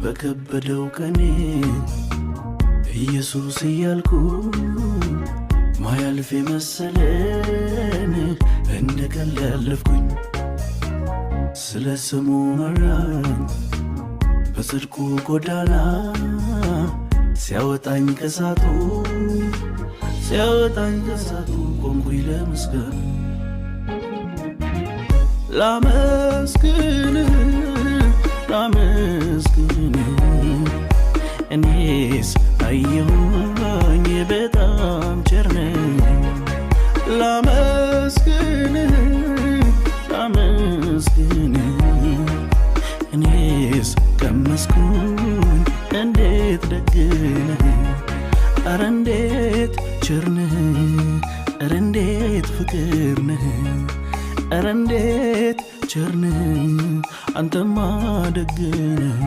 በከበደው ቀኔ ኢየሱስ እያልኩ ማያልፍ የመሰለን እንደ ቀልድ ያለፍኩኝ፣ ስለ ስሙ መራኝ በጽድቁ ጎዳና፣ ሲያወጣኝ ከሳቱ፣ ሲያወጣኝ ከሳቱ ቆምኩኝ ለምስጋና። ላመስግን፣ ላመስግን፣ እኔስ አየሁኝ በጣም ቸር ነህ። ላመስግን፣ ላመስግን፣ እኔስ ቀመስኩኝ እንዴት ደግ ነህ። ኧረ እንዴት ቸር ነህ፣ ኧረ እንዴት ፍቅር ነህ፣ ኧረ እንዴት ቸር ነህ፣ አንተማ ደግ ነህ።